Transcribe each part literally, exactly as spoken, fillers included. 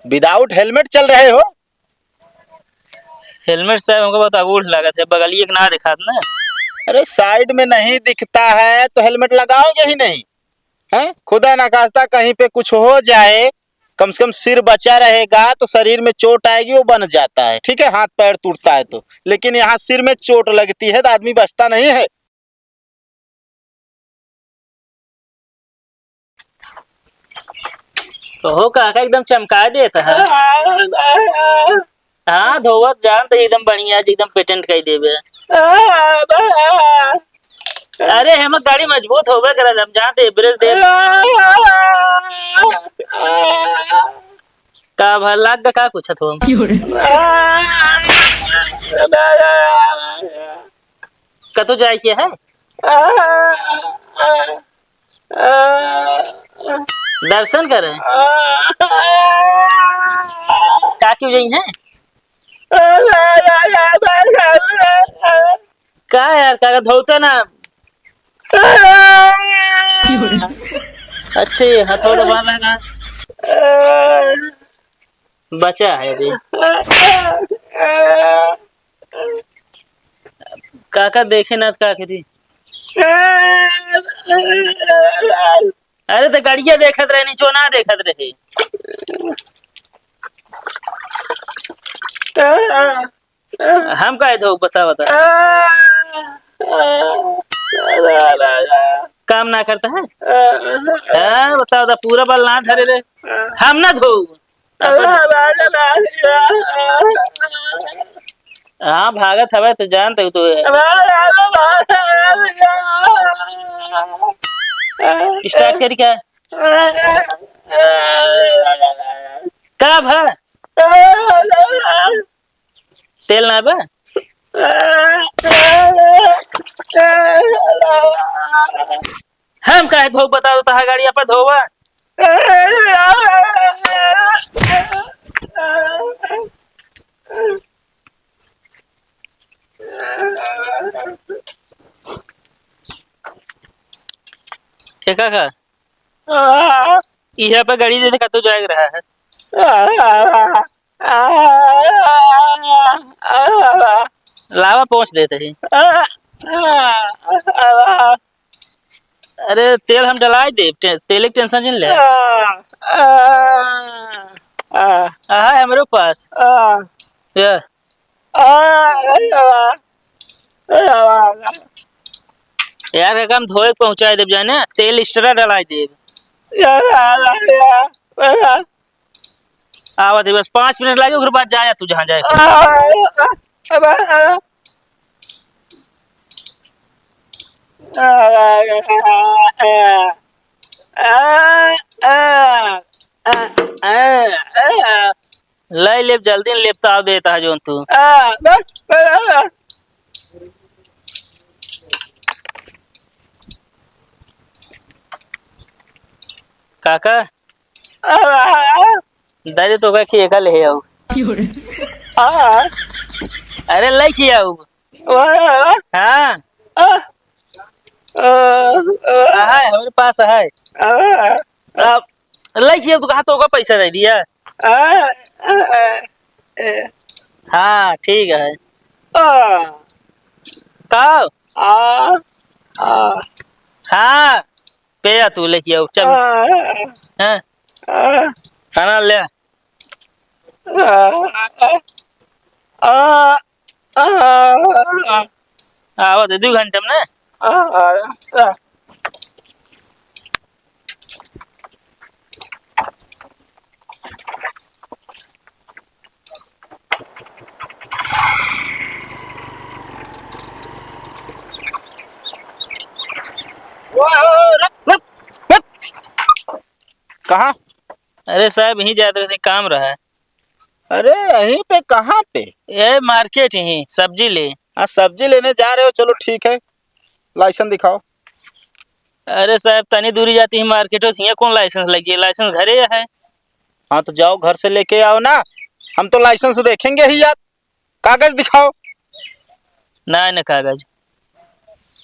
Without helmet चल रहे हो? Helmet साहब, हमको बहुत अगूढ़ लागत है, बगलिए के ना दिखात ना। अरे, side में नहीं दिखता है तो helmet लगाओगे ही नहीं, हैं? खुदा ना खास्ता कहीं पे कुछ हो जाए, कम से कम सिर बचा रहेगा तो शरीर में चोट आएगी, वो बन जाता है, ठीक है, हाथ पैर टूटता है तो। लेकिन यहाँ सिर में चोट लगती है तो आदमी बचता नहीं है। ओहो काका, एकदम चमकाय देत ह। हाँ, धोवत जान त एकदम बढ़िया, एकदम patent कइ देबे। अरे, हमर गाड़ी मजबूत होबे करत, हम जानत average दे। का भा लाग गा का कुछ थो? कतौ जाए के है? दर्शन करे? का क्यों जाई है? का यार, का धोते ना? अच्छे, हथौड़ा बांधा ना। बचा है अभी। काका देखे ना त का करी? अरे त गड़िया देखत रहे, नीचो ना देखत रहे। हम काहे धोब, बता, बता। काम ना करता है? हाँ, बता, बता, पूरा बल ना धरे रे। हम ना धोब। हाँ, भागत हवे त जानत हूँ तू। Start करी का? का भा? तेल ना बा? हम काहे धोब, बता दो, तहा गाड़ी आपा धोबा। एका का? इहे पे गाड़ी दे दे, कतौ जाए के रहा है। लावा पहुँच देते ही। अरे तेल हम डलाइ देब, टे-, तेल के tension जिन ले। आ, आ, आ। आ, है हमरे पास। आ। या। आ, अरे बाबा। अरे बाबा। यार, का काम धोए के पहुँचाइ देब जाने, तेल extra डलाइ देब। या, या, या, या। आवत है, बस पाँच मिनट लागे, ओकर बाद जा, जा तू जहाँ जाए। आ, आ, आ, आ, आ, आ, आ। लइ लेब, जल्दी लेब, ताव देता है जौन तू। आ, बस, आ, आ। काका, आ, आ, आ। दादी तो का खिए का ले आऊ। आ। अरे लइ खिए आऊ। आ। हाँ। आ। आ, आ। हाँ, हमरे पास है। आ। अब लइ खिए, तू कहाँ तो का पैसा दे दिया? आ, आ, आ, ए। हाँ, ठीक है। आ। का? आ, आ। हाँ। पे आ तू लेके आओ, चल। आ, हाँ। आ, खाना ले। आ, आ, आ, आ, आ। आवत है दू घंटा में ना। आ, आ, आ। कहाँ? अरे साहब, यहीं जात रहे थे, काम रहा है। अरे, यहीं पे कहाँ पे? ये market यहीं, सब्जी ले। हाँ, सब्जी लेने जा रहे हो, चलो ठीक है, license दिखाओ। अरे साहब, तनी दूरी जाती ही market हो, हियाँ कौन license लगी है? License घरे है। हाँ, तो जाओ, घर से लेके आओ ना, हम तो license देखेंगे ही यार। कागज दिखाओ। ना, ना कागज।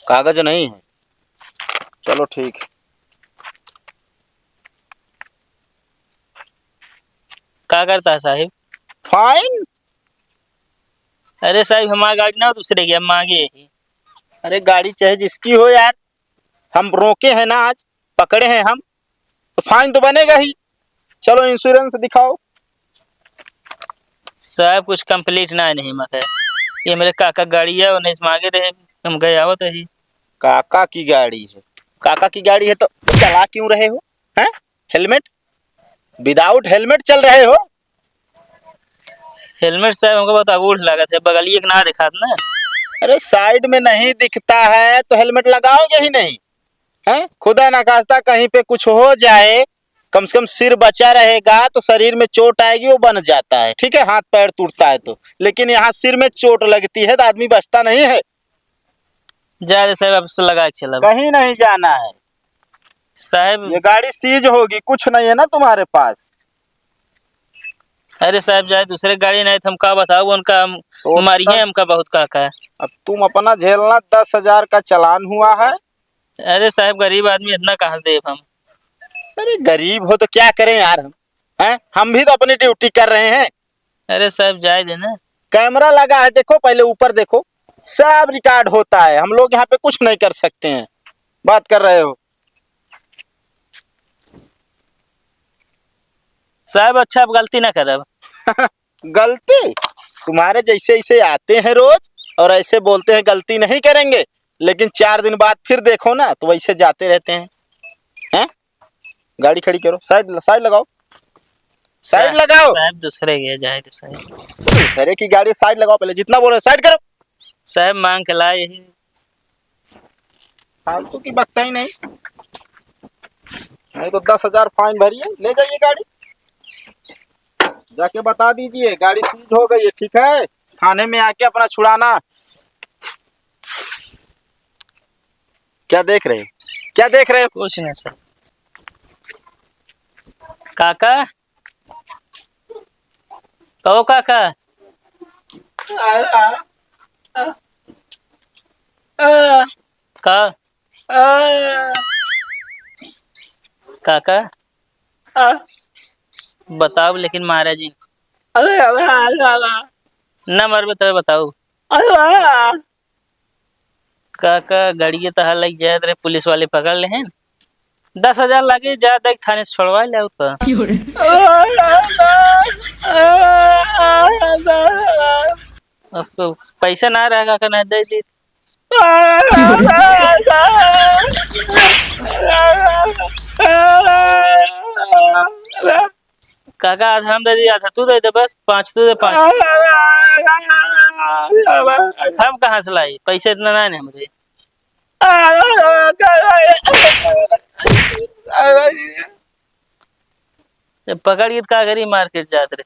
कागज नहीं है, चलो ठीक है। का करता है साहब? फाइन? अरे साहब, हमार गाड़ी ना हो, दूसरे के, हम मांगे ही। अरे गाड़ी चाहे जिसकी हो यार, हम रोके हैं ना आज, पकड़े हैं हम, तो फाइन तो बनेगा ही। चलो इंश्योरेंस दिखाओ। साहब, कुछ कंप्लीट ना नहीं मगर ये मेरे काका गाड़ी है, उन्हें से मांगे रहे, हम गए आवत ही। काका की गाड़ी है, काका की गाड़ी है तो चला क्यों रहे हो, हैं? हेलमेट, विदाउट हेलमेट चल रहे हो? हेलमेट साहब, हमको बहुत अगूढ़ लागत है, बगलिए के ना दिखात ना। अरे साइड में नहीं दिखता है तो हेलमेट लगाओगे ही नहीं, हैं? खुदा ना खास्ता कहीं पे कुछ हो जाए, कम से कम सिर बचा रहेगा तो शरीर में चोट आएगी, वो बन जाता है, ठीक है, हाथ पैर टूटता है तो। लेकिन यहाँ सिर में चोट लगती है तो आदमी बचता नहीं है। जा दे साहब, अब से लगा के चलब। कहीं नहीं जाना है। साहब, ये गाड़ी सीज होगी, कुछ नहीं है ना तुम्हारे पास। अरे साहब, जाए दूसरे गाड़ी नहीं तो हम का बताओ उनका, हम तो मारी तब है हमका बहुत काका। अब तुम अपना झेलना, दस हजार का चालान हुआ है। अरे साहब, गरीब आदमी, इतना कहाँ से देब हम? अरे गरीब हो तो क्या करें यार हम, हैं? हम भी तो अपनी ड्यूटी कर रहे हैं। अरे साहब, जाए देना। कैमरा लगा है, देखो पहले ऊपर देखो, सब रिकॉर्ड होता है, हम लोग यहाँ पे कुछ नहीं कर सकते हैं। बात कर रहे हो? साहब, अच्छा, अब गलती ना करब। गलती? तुम्हारे जैसे ऐसे आते हैं रोज और ऐसे बोलते हैं गलती नहीं करेंगे, लेकिन चार दिन बाद फिर देखो ना तो वैसे जाते रहते हैं। हैं? गाड़ी खड़ी करो, साइड, साइड लगाओ, साइड साहब, लगाओ। साहब, दूसरे के जाए तो सही। अरे की गाड़ी, साइड लगाओ पहले, जितना बोल रहे साइड करो। साहब, मांग के लाए यही। फालतू की बकता ही नहीं, नहीं तो दस हजार फाइन भरिए, ले जाइए गाड़ी। जाके बता दीजिए गाड़ी सीज हो गई है, ठीक है? थाने में आके अपना छुड़ाना। क्या देख रहे हो? क्या देख रहे हो? कुछ नहीं सर। काका, कहो काका। का? काका, बताओ लेकिन महाराज जी। ना मरबे तबे बताओ। काका, गाड़िए तहार लग जात रहे, पुलिस वाले पकड़ लेहेन। दस हजार लागे, जा देख थाने से छोड़वा ले, और का। अब तो पैसा ना रहा काका, नहीं दे दी। काका, आधा हम दे दी, आधा तू दे दे, बस पाँच तू दे, पाँच। हम कहाँ से लाई? पैसा इतना ना है हमरे। जब पकड़ के तो का करी, मार्केट जात रहे।